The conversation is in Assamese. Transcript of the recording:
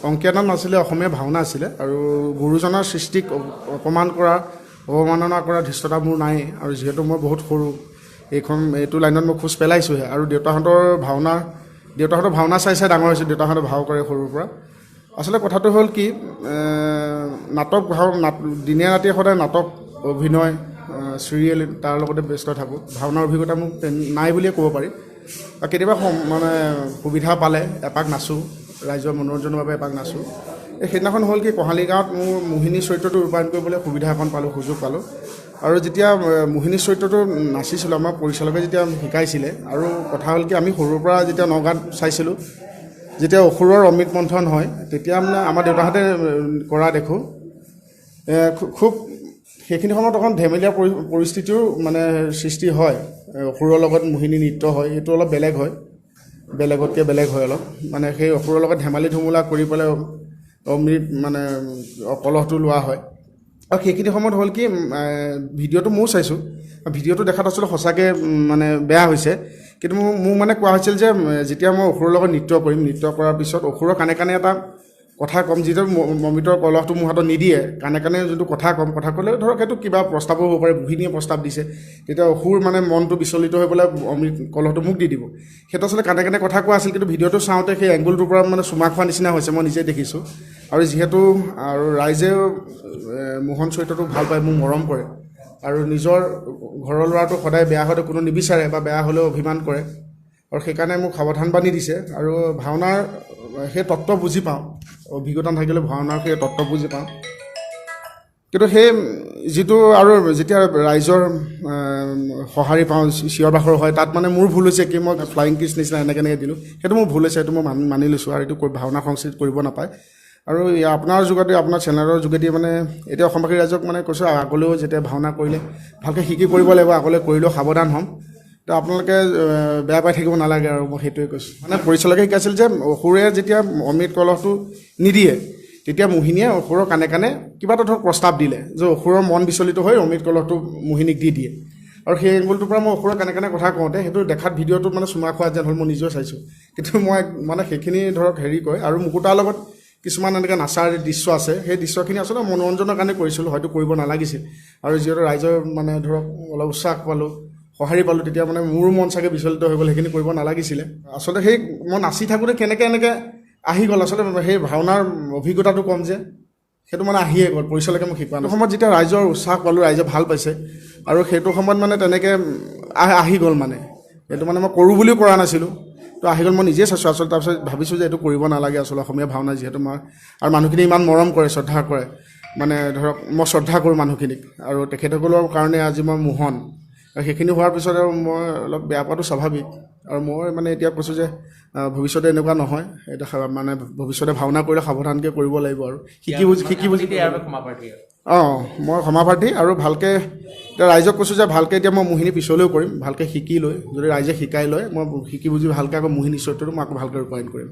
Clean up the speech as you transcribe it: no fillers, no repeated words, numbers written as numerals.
অংকীয়া নাট নাছিলে, অসমীয়া ভাওনা আছিলে। আৰু গুৰুজনাৰ সৃষ্টিক অপমান কৰা, অৱমাননা কৰা ধৃষ্টতা মোৰ নাই। আৰু যিহেতু মই বহুত সৰু, এইটো লাইনত মই খোজ পেলাইছোঁহে। আৰু দেউতাহঁতৰ ভাওনা চাই চাই ডাঙৰ হৈছোঁ। দেউতাহঁতে ভাও কৰে সৰুৰ পৰা। আচলতে কথাটো হ'ল কি, নাটক ভাও নাট দিনে ৰাতিয়ে সদায় নাটক, অভিনয়, চিৰিয়েল তাৰ লগতে ব্যস্ত থাকোঁ। ভাওনাৰ অভিজ্ঞতা মোক নাই বুলিয়ে ক'ব পাৰি। আৰু কেতিয়াবা মানে সুবিধা পালে এপাক নাচোঁ, ৰাইজৰ মনোৰঞ্জনৰ বাবে এপাক নাচোঁ। এই সেইদিনাখন হ'ল কি, কহালী গাঁৱত মোৰ মোহিনী চৰিত্ৰটো ৰূপায়ণ কৰিবলৈ সুবিধা এখন পালোঁ, সুযোগ পালোঁ। আৰু যেতিয়া মোহিনী চৰিত্ৰটো নাচিছিলোঁ, আমাৰ পৰিচালকে যেতিয়া শিকাইছিলে, আৰু কথা হ'ল কি, আমি সৰুৰ পৰা যেতিয়া নগাঁৱত চাইছিলোঁ, যেতিয়া অসুৰৰ অমৃত মন্থন হয়, তেতিয়া মানে আমাৰ দেউতাহঁতে কৰা দেখোঁ। খুব সেইখিনি সময়ত অকণ ধেমেলীয়া পৰিস্থিতিও মানে সৃষ্টি হয়। অসুৰৰ লগত মোহিনী নৃত্য হয়, সেইটো অলপ বেলেগ হয়, বেলেগতকৈ বেলেগ হয় অলপ। মানে সেই অসুৰৰ লগত ধেমালি ধুমুলা কৰি পেলাই অমৃত মানে কলহটো লোৱা হয়। আৰু সেইখিনি সময়ত হ'ল কি, ভিডিঅ'টো ময়ো চাইছোঁ, ভিডিঅ'টো দেখাত আচলতে সঁচাকৈ মানে বেয়া হৈছে। কিন্তু মোক মানে কোৱা হৈছিল যে যেতিয়া মই অসুৰৰ লগত নৃত্য কৰিম, নৃত্য কৰাৰ পিছত অসুৰৰ কাণে কাণে এটা কথা ক'ম, যিটো অমৃতৰ কলহটো মোৰ হাতত নিদিয়ে, কাণে কাণে যোনটো কথা ক'ম, কথা ক'লে ধৰক সেইটো কিবা প্ৰস্তাৱো হ'ব পাৰে, মোহিনীয়ে প্ৰস্তাৱ দিছে, তেতিয়া অসুৰ মানে মনটো বিচলিত হৈ পেলাই অমৃত কলহটো মোক দি দিব। সেইটো আচলতে কাণে কাণে কথা কোৱা আছিল, কিন্তু ভিডিঅ'টো চাওঁতে সেই এংগুলটোৰ পৰা মানে চুমা খোৱা নিচিনা হৈছে, মই নিজে দেখিছোঁ। আৰু যিহেতু আৰু ৰাইজেও মোহন চৰিত্ৰটো ভাল পায়, মোক মৰম কৰে, আৰু নিজৰ ঘৰৰ ল'ৰাটো সদায় বেয়া হোৱাটো কোনো নিবিচাৰে বা বেয়া হ'লেও অভিমান কৰে, আৰু সেইকাৰণে মোক সাৱধান বাণী দিছে। আৰু ভাওনাৰ সেই তত্ত্ব বুজি পাওঁ, অভিজ্ঞতা নাথাকিলেও ভাওনাৰ সেই তত্ত্ব বুজি পাওঁ। কিন্তু সেই যিটো আৰু যেতিয়া ৰাইজৰ সঁহাৰি পাওঁ, চিঞৰ বাখৰ হয়, তাত মানে মোৰ ভুল হৈছে কি, মই ফ্লাইং কিছ নিচিনা এনেকৈ এনেকৈ দিলোঁ, সেইটো মোৰ ভুল হৈছে, সেইটো মই মানি লৈছোঁ। আৰু এইটো ভাওনা সংস্কৃতিত কৰিব নাপায়। আৰু আপোনাৰ যোগেদি, আপোনাৰ চেনেলৰ যোগেদি মানে এতিয়া অসমবাসী ৰাইজক মানে কৈছোঁ, আগলৈও যেতিয়া ভাওনা কৰিলে ভালকৈ শিকি কৰিব লাগিব, আগলৈ কৰিলেও সাৱধান হ'ম। তো আপোনালোকে বেয়া পাই থাকিব নালাগে, আৰু মই সেইটোৱে কৈছোঁ। মানে পৰিচালকে শিকাইছিল যে অসুৰে যেতিয়া অমৃত কলহটো নিদিয়ে, তেতিয়া মোহিনীয়ে অসুৰৰ কাণে কাণে কিবা এটা ধৰক প্ৰস্তাৱ দিলে যে অসুৰৰ মন বিচলিত হৈ অমৃত কলহটো মোহিনীক দি দিয়ে। আৰু সেই এংগুলটোৰ পৰা মই অসুৰৰ কাণে কাণে কথা কওঁতে সেইটো দেখাত ভিডিঅ'টোত মানে চুমা খোৱা যেন হ'ল, মই নিজেও চাইছোঁ। কিন্তু মই মানে সেইখিনি ধৰক হেৰি কয়। আৰু মুকুতাৰ লগত কিছুমান এনেকৈ নাচাৰ দৃশ্য আছে, সেই দৃশ্যখিনি আচলতে মনোৰঞ্জনৰ কাৰণে কৰিছিলোঁ, হয়তো কৰিব নালাগিছিল। আৰু যিহেতু ৰাইজৰ মানে ধৰক অলপ উৎসাহ পালোঁ, সঁহাৰি পালোঁ, তেতিয়া মানে মোৰো মন চাগে বিচলিত হৈ গ'ল, সেইখিনি কৰিব নালাগিছিলে। আচলতে সেই মই নাচি থাকোঁতে কেনেকৈ এনেকৈ আহি গ'ল, আচলতে সেই ভাওনাৰ অভিজ্ঞতাটো কম যে, সেইটো মানে আহিয়ে গ'ল, পৰিচালকে মোক শিকোৱা সময়ত যেতিয়া ৰাইজৰ উৎসাহ পালোঁ, ৰাইজে ভাল পাইছে, আৰু সেইটো সময়ত মানে তেনেকৈ আহি গ'ল। মানে সেইটো মানে মই কৰোঁ বুলিও কৰা নাছিলোঁ, তো আহি গ'ল, মই নিজে চাইছোঁ আচলতে। তাৰপিছত ভাবিছোঁ যে এইটো কৰিব নালাগে আচলতে, অসমীয়া ভাওনা যিহেতু মই, আৰু মানুহখিনি ইমান মৰম কৰে, শ্ৰদ্ধা কৰে, মানে ধৰক মই শ্ৰদ্ধা কৰোঁ মানুহখিনিক, আৰু তেখেতসকলৰ কাৰণে আজি মই মোহন। আৰু সেইখিনি হোৱাৰ পিছত আৰু মই অলপ বেয়া পোৱাটো স্বাভাৱিক। আৰু মই মানে এতিয়া কৈছোঁ যে ভৱিষ্যতে এনেকুৱা নহয়, এতিয়া মানে ভৱিষ্যতে ভাওনা কৰিলে সাৱধানকৈ কৰিব লাগিব আৰু শিকি বুজি। অঁ, মই ক্ষমা প্ৰাৰ্থী। আৰু ভালকৈ এতিয়া ৰাইজক কৈছোঁ যে ভালকৈ এতিয়া মই মোহিনী পিছলৈও কৰিম, ভালকৈ শিকি লৈ, যদি ৰাইজে শিকাই লয়, মই শিকি বুজি ভালকৈ আকৌ মোহিনী চৰিত্ৰটো মই আকৌ ভালকৈ ৰূপায়ণ কৰিম।